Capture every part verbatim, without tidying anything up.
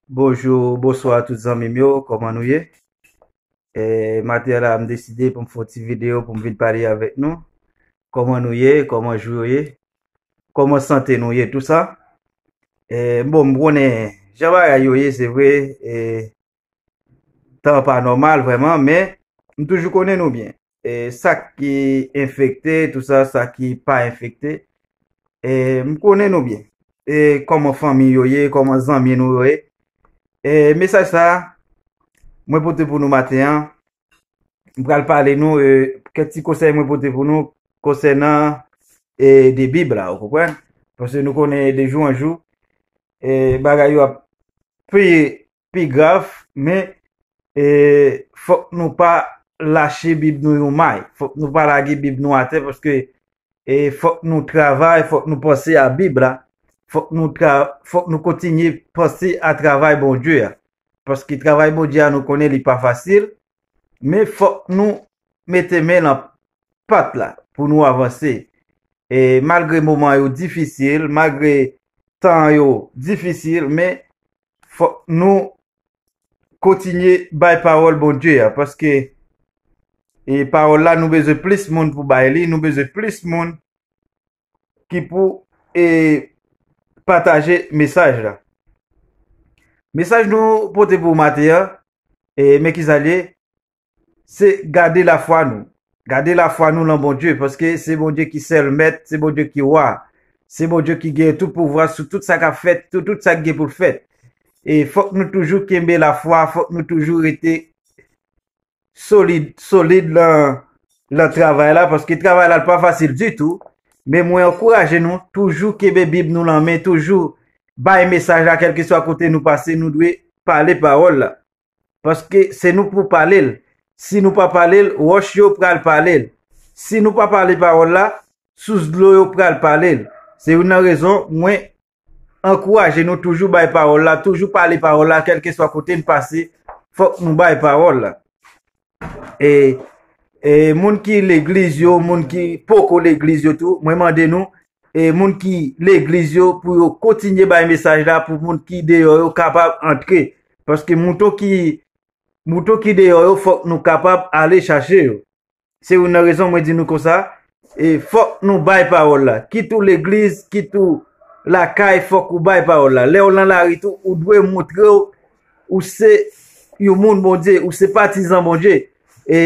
Bonjou, bonswa tout zanmi m yo, kòman nou ye? E, maten an la, m deside pou m fè yon ti videyo pou m vin pale avèk nou. Kòman nou ye? Kòman jou yo ye? Kòman sante nou ye? Tou sa. E, bon, m konnen jan bagay yo ye, se vre. E, tan pa nòmal vrèman, men m toujou konnen nou byen. E, sa ki enfekte, tou sa, sa ki pa enfekte, e, m konnen nou byen. E, kòman fanmi yo ye, kòman zanmi nou yo ye. E, mesaj sa, mwen pote pou nou maten an, m pral pale nou, e, kèk ti konsèy mwen pote pou nou konsènan, e, de Bib la, ou konprann? Paske nou konnen de jou an jou, e, bagay yo ap pi, pi grav, men, e, fòk nou pa lache Bib nou yon may. Fòk nou pa lage Bib nou atè, paske, e, fòk nou travay, fòk nou panse a Bib la. Fòk nou tra-, fòk nou kontinye panse a travay Bondye a. Paske travay Bondye a, nou konnen li pa fasil, men fòk nou mete men nan pat la pou nou avanse. E malgre moman yo difisil, malgre tan yo difisil, men fòk nou kontinye bay pawòl Bondye a, paske, e, pawòl la, nou bezwen plis moun pou bay li, nou bezwen plis moun ki pou, e, pataje mesaj la. Mesaj nou pote pou maten an, e, men ki sa l ye, se gade lafwa nou. Gade lafwa nou nan Bondye, paske se Bondye ki sèl mèt, se Bondye ki wa, se Bondye ki gen tout pouvwa sou tout sa k ap fèt, sou tout sa k gen pou l fèt. E fòk nou toujou kenbe lafwa, fòk nou toujou rete solid, solid nan, nan travay la, paske travay la pa fasil ditou. Men mwen ankouraje nou, toujou kenbe Bib nou nan men, toujou bay mesaj la, kèlkeswa kote nou pase, nou dwe pale pawòl la. Paske se nou pou pale l. Si nou pa pale l, wòch yo pral pale l. Si nou pa pale pawòl la, sous dlo yo pral pale l. Se youn nan rezon mwen ankouraje nou toujou bay pawòl la, toujou pale pawòl la, kèlkeswa kote n pase, fòk nou bay pawòl la. E, e moun ki legliz yo, moun ki poko legliz yo tou, mwen mande nou, e moun ki legliz yo, pou yo kontinye bay mesaj la, pou moun ki deyò yo kapab antre. Paske mouton ki, mouton ki deyò yo, fòk nou kapab ale chache yo. Se youn nan rezon mwen di nou konsa, e fòk nou bay pawòl la. Kit ou legliz, kit ou lakay, fòk ou bay pawòl la. Lè w nan lari tou, ou dwe montre w, ou se yon moun Bondye, ou se patizan Bondye. E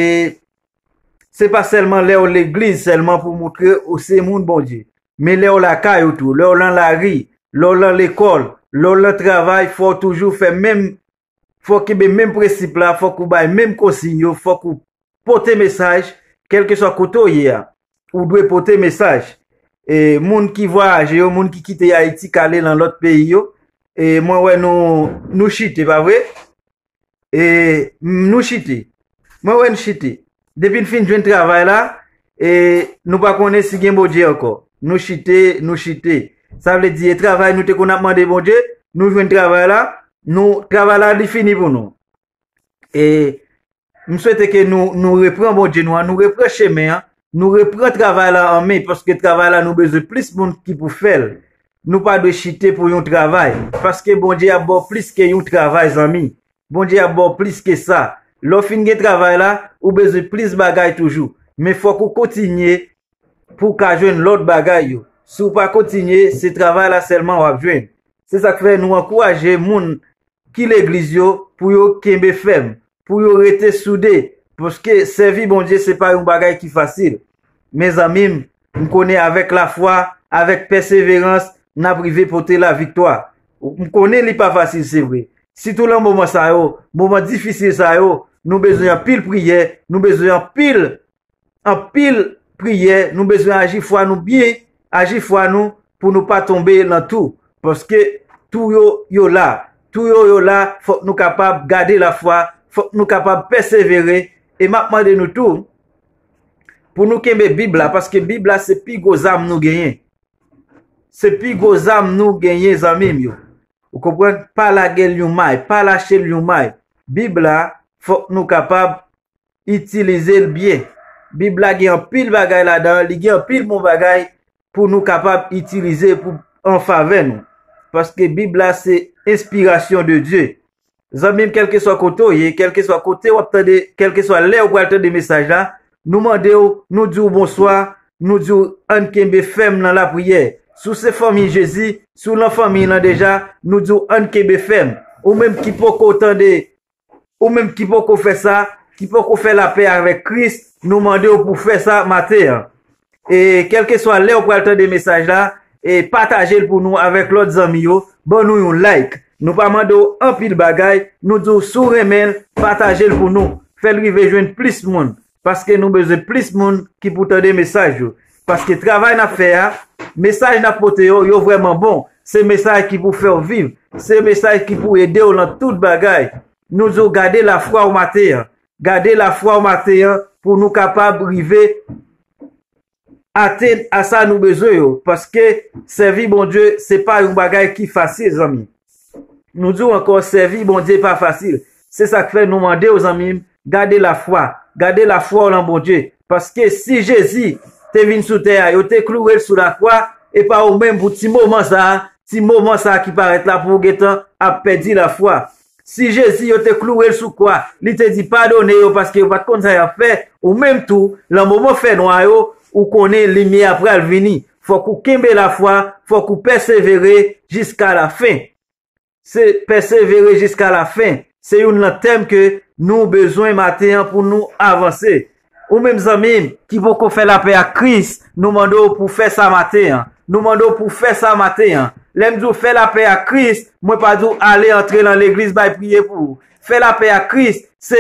se pa sèlman lè w legliz sèlman pou montre ou se moun Bondye. Men lè w lakay ou tou, lè w nan lari, lè w nan lekòl, lè w nan travay, fò w toujou fè menm, fò w kenbe menm prensip la, fòk ou bay menm konsiy yo, fòk ou pote mesaj, kèlkeswa kote w ye a, ou dwe pote mesaj. E moun ki vwayaje yo, moun ki kite Ayiti k ale nan lòt peyi yo, e mwen wè nou, nou chite, pa vre? E nou chite. Mwen wè n chite. Depi n fin jwenn travay la, e nou pa konnen si gen Bondye ankò. Nou chite, nou chite. Sa vle di, e travay nou te konn ap mande Bondye, nou jwenn travay la, nou, travay la, li fini pou nou. E m swete ke nou, nou repran Bondye nou an, nou repran chemen an, nou repran travay la an men, paske travay la nou bezwen plis moun ki pou fè l. Nou pa dwe chite pou yon travay, paske Bondye ap ba w plis ke yon travay, zanmi. Bondye ap ba w plis ke sa. Lè w fin gen travay la, ou bezwen plis bagay toujou. Men fòk ou kontinye pou w ka jwenn lòt bagay yo. Si w pa kontinye, se travay la sèlman w ap jwenn. Se sa k fè nou ankouraje moun ki legliz yo pou yo kenbe fèm, pou yo rete soude, paske sèvi Bondye se pa yon bagay ki fasil. Men zanmi m, m konnen avèk lafwa, avèk pèseverans, n ap rive pote laviktwa. M konnen li pa fasil, se vre. Sitou lan moman sa yo, moman difisil sa yo, nou bezwen anpil priyè, nou bezwen anpil, anpil priyè, nou bezwen aji fwa nou byen, aji fwa nou pou nou pa tonbe lan tou. Paske tou yo, yo la. Tou yo, yo la, fòk nou kapab gade lafwa, fòk nou kapab pèsevere. E m ap mande nou tou, pou nou kenbe Bib la, paske Bib la se pi gwo zam nou genyen. Se pi gwo zam nou genyen, zanmi m yo. Ou konprann? Pa lage l yon may, pa lache l yon may. Bib la, fòk nou kapab itilize l byen. Bib la gen anpil bagay ladan, li gen anpil bon bagay pou nou kapab itilize pou an favè nou. paske Bib la se enspirasyon de Dye. Zanmi m, kèlkeswa kote w ye, kèlkeswa kote w ap tande, kèlkeswa lè ou pral tande mesaj la, nou mande w, nou di w bonswa, nou di w ann kenbe fèm nan lapriyè. Si w se fanmi Jezi, si w nan fanmi lan deja, nou di w ann kenbe fèm. Ou menm ki poko tande, ou menm ki poko fè sa, ki poko fè lapè avèk Kris, nou mande w pou fè sa maten an. E kèlkeswa lè ou pral tande mesaj la, e pataje l pou nou avèk lòt zanmi yo, ban nou yon like. Nou pa mande w anpil bagay, nou di w si w renmen l, pataje l pou nou. Fè l rive jwenn plis moun, paske nou bezwen plis moun ki pou tande mesaj yo. Paske travay n ap fè a, mesaj n ap pote yo, yo vrèman bon. Se mesaj ki pou fè w viv, se mesaj ki pou ede w nan tout bagay. Nou di w gade lafwa w maten an. Gade lafwa w maten an pou nou kapab rive atenn a sa nou bezwen yo, paske sèvi Bondye se pa yon bagay ki fasil, zanmi. Nou di w ankò, sèvi Bondye pa fasil. Se sa k fè nou mande w, zanmi m, gade lafwa, gade lafwa w lan Bondye, paske si Jezi te vin sou tè a, yo te kloure l sou lakwa, e pa ou menm pou ti moman sa a, ti moman sa a ki parèt la pou w gentan ap pèdi lafwa. Si Jezi yo te kloure l sou kwa, li te di padone yo paske yo pa t konn sa y ap fè, ou menm tou, lan moman fènwa yo, ou konnen limyè a pral vini. Fòk ou kenbe lafwa, fòk ou pèsevere jiska lafen. Se pèsevere jiska lafen. Se youn nan tèm ke nou bezwen maten an pou nou avanse. Ou menm zanmi m ki poko fè lapè ak Kris, nou mande w pou fè sa maten an. Nou mande w pou fè sa maten an. Lè m di w fè lapè ak Kris, mwen pa di w ale antre lan legliz bay priye pou ou. Fè lapè ak Kris, se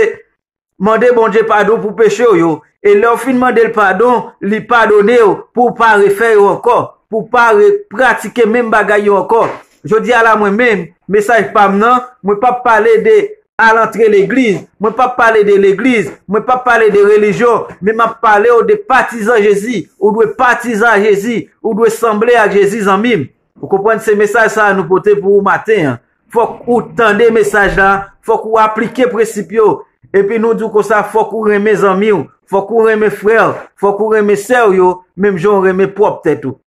mande Bondye padon pou peche w yo. E lè w fin mande l padon, li padone w pou w pa refè yo ankò, pou w pa repratike menm bagay yo ankò. Jodi a la mwen menm, mesaj pa m nan, mwen p ap pale de al antre legliz, mwen p ap pale de legliz, mwen p ap pale de relijyon, men m ap pale w de patizan Jezi. Ou dwe patizan Jezi, ou dwe sanble ak Jezi, zanmi m. Ou konprann, se mesaj sa a nou pote pou ou maten an. Fòk ou tande mesaj la, fòk ou aplike prensip yo. Epi nou di w konsa, fòk ou renmen zanmi w, fòk ou renmen frè w, fòk ou renmen sè w yo, menm jan w renmen pwòp tèt ou.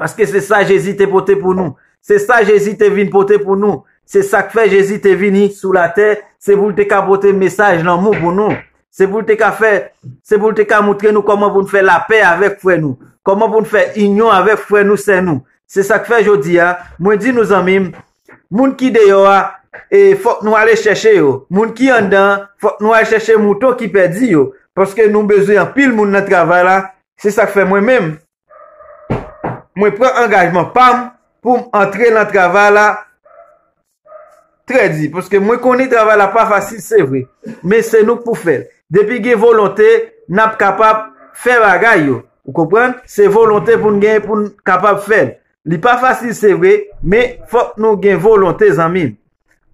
Paske se sa Jezi te pote pou nou. Se sa Jezi te vin pote pou nou. Se sa k fè Jezi te vini sou latè, se pou l te ka pote mesaj lanmou pou nou. Se pou l te ka fè, se pou l te ka montre nou kòman pou n fè lapè avèk frè nou, kòman pou n fè inyon avèk frè nou, sè nou. Se sa k fè jodi a, mwen di nou zanmi m, moun ki deyò a, e fòk nou ale chèche yo. Moun ki anndan an, fòk nou al chèche mouton ki pèdi yo. Paske nou bezwen anpil moun nan travay la. Se sa k fè mwen menm, mwen pran angajman pa m pou m antre nan travay la trè di. Paske mwen konnen travay la pa fasil, se vre. Men se nou k pou fè l. Depi gen volonte, n ap kapab fè bagay yo. Ou konprann? Se volonte pou n genyen pou n kapab fè l. Li pa fasil, se vre, men fòk nou gen volonte, zanmi m.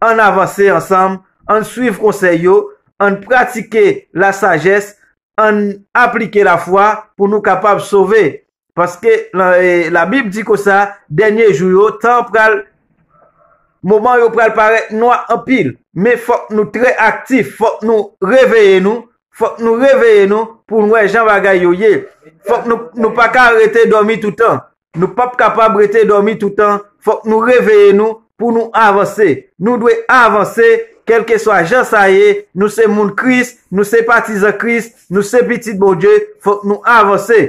Ann avanse ansanm, ann swiv konsèy yo, ann pratike lasajès, ann aplike lafwa pou nou kapab sove. Paske la, e, Labib di konsa, dènye jou yo, tan pral, moman yo pral parèt nwa anpil. Men fòk nou trè aktif, fòk nou reveye nou, fòk nou reveye nou pou n wè jan bagay yo ye. Fòk nou, nou pa ka rete dòmi toutan. Nou p ap kapab rete dòmi toutan. Fòk nou reveye nou pou nou avanse. Nou dwe avanse, kèlkeswa jan sa ye. Nou se moun Kris, nou se patizan Kris, nou se pitit Bondye. Fòk nou avanse.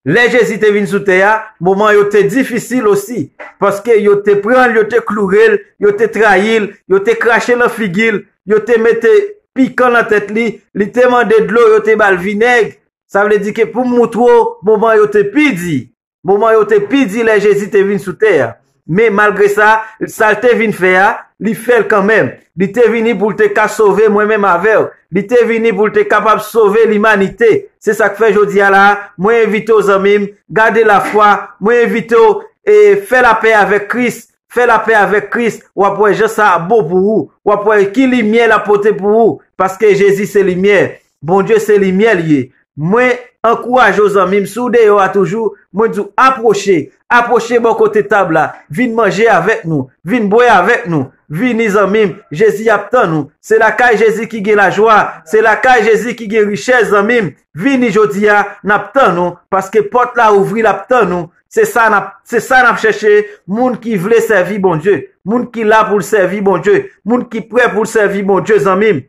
Lè Jezi te vin sou tè a, moman yo te difisil osi, paske yo te pran l, yo te kloure l, yo te trayi l, yo te krache nan figi l, yo te mete pikan nan tèt li, li te mande dlo, yo te ba l vinèg. Sa vle di ke pou m moutre w, moman yo te pi di. Moman yo te pi di lè Jezi te vin sou tè a. Men malgre sa, sa l te vin fè a, li fè l kanmenm. Li te vini pou l te ka sove mwen menm avè w. Li te vini pou l te kapab sove limanite. Se sa k fè jodi a la, mwen envite w zanmi m, gade lafwa, mwen envite w e fè lapè avèk Kris. Fè lapè avèk Kris, w ap wè jan sa ap bon pou ou. W ap wè ki limyè l ap pote pou ou, paske Jezi se limyè. Bondye se limyè l ye. Mwen ankouraje w zanmi m, si w deyò a toujou, mwen di w apwoche, apwoche bò kote tab la, vin manje avèk nou, vin bwè avèk nou. Vini, zanmi m, Jezi ap tann ou. Se lakay Jezi ki gen lajwa, se lakay Jezi ki gen richès, zanmi m. Vini jodi a, n ap tann ou, paske pòt la ouvri, l ap tann ou. Se sa n ap, se sa n ap chèche, moun ki vle sèvi Bondye, moun ki la pou l sèvi Bondye, moun ki prè pou l sèvi Bondye, zanmi m.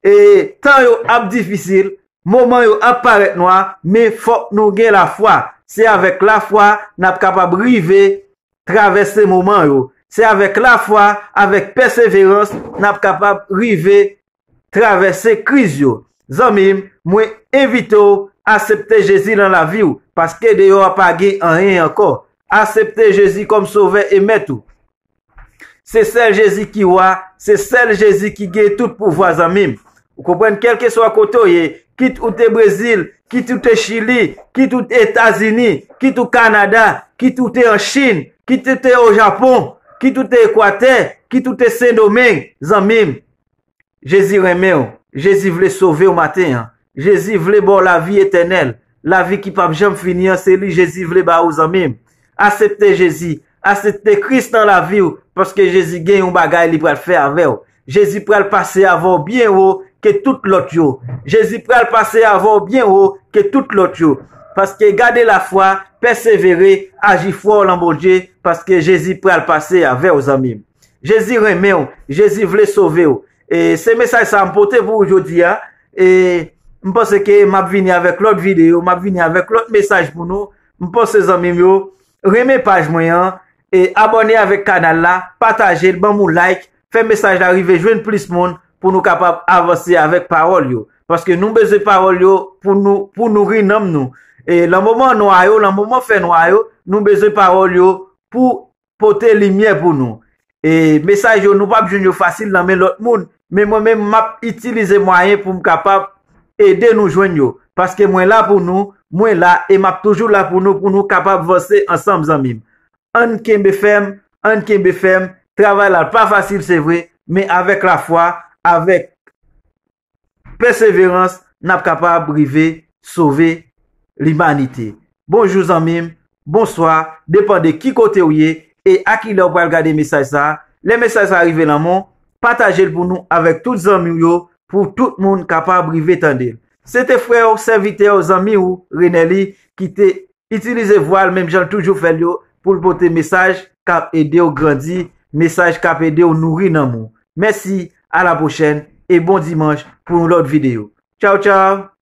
E tan yo ap difisil, moman yo ap parèt nwa, men fòk nou gen lafwa. Se avèk lafwa n ap kapab rive travèse moman yo. Se avèk lafwa, avèk pèseverans, n ap kapab rive travèse kriz yo. Zanmi m, mwen envite w aksepte Jezi nan lavi w, paske deyò a pa gen anyen ankò. Aksepte Jezi kòm Sovè e Mèt ou. Se sèl Jezi ki wa, se sèl Jezi ki gen tout pouvwa, zanmi m. Ou konprann, kèlkeswa kote w ye, kit ou te Brezil, kit ou te Chili, kit ou te Etazini, kit ou Kanada, kit ou te an Chin, kit ou te o Japon, kit ou te Ekwatè, kit ou te Sendomeng, zanmi m, Jezi renmen w. Jezi vle sove w maten an. Jezi vle ba w lavi etènèl. Lavi ki p ap janm fini an, se li Jezi vle ba ou, zanmi m. Aksepte Jezi. Aksepte Kris nan lavi w, paske Jezi gen yon bagay li pral fè avè w. Jezi pral pase avè w byen wo ke tout lòt yo. Jezi pral pase avè w byen wo ke tout lòt yo. Paske gade lafwa, pèsevere, aji fò nan Bondye, paske Jezi pral pase avè w, zanmi m. Jezi renmen w, Jezi vle sove w. E se mesaj sa a m pote pou ou jodi a. E m panse ke m ap vini avèk lòt videyo, m ap vini avèk lòt mesaj pou nou. M panse, zanmi m yo, renmen paj mwen an, e abòne avèk kanal la, pataje l, ban m yon like, fè mesaj la rive jwenn plis moun pou nou kapab avanse avèk pawòl yo. Paske nou bezwen pawòl yo pou nou, pou nouri nanm nou. E nan moman nwa yo, nan moman fènwa yo, nou bezwen pawòl yo pou pote limyè pou nou. E mesaj yo, nou p ap jwenn yo fasil nan men lòt moun, men mwen menm, m ap itilize mwayen pou m kapab ede nou jwenn yo. Paske mwen la pou nou, mwen la, e m ap toujou la pou nou, pou nou kapab vanse ansanm, zanmi m. Ann kenbe fèm, ann kenbe fèm. Travay la pa fasil, se vre, men avèk lafwa, avèk pèseverans, n ap kapab rive sove limanite. Bonjou, zanmi m, bonswa, depann de ki kote w ye e a kilè w pral gade mesaj sa a. Lè mesaj sa a rive nan men w, pataje l pou nou avèk tout zanmi w yo, pou tout moun kapab rive tande l. Se te frè w, sèvitè w, zanmi w, Renelly, ki te itilize vwa l menm jan l toujou fè l yo pou l pote mesaj k ap ede w grandi, mesaj k ap ede w nouri nanm ou. Mèsi, a la pwochèn, e bon dimanch pou yon lòt videyo. Tchaw, tchaw!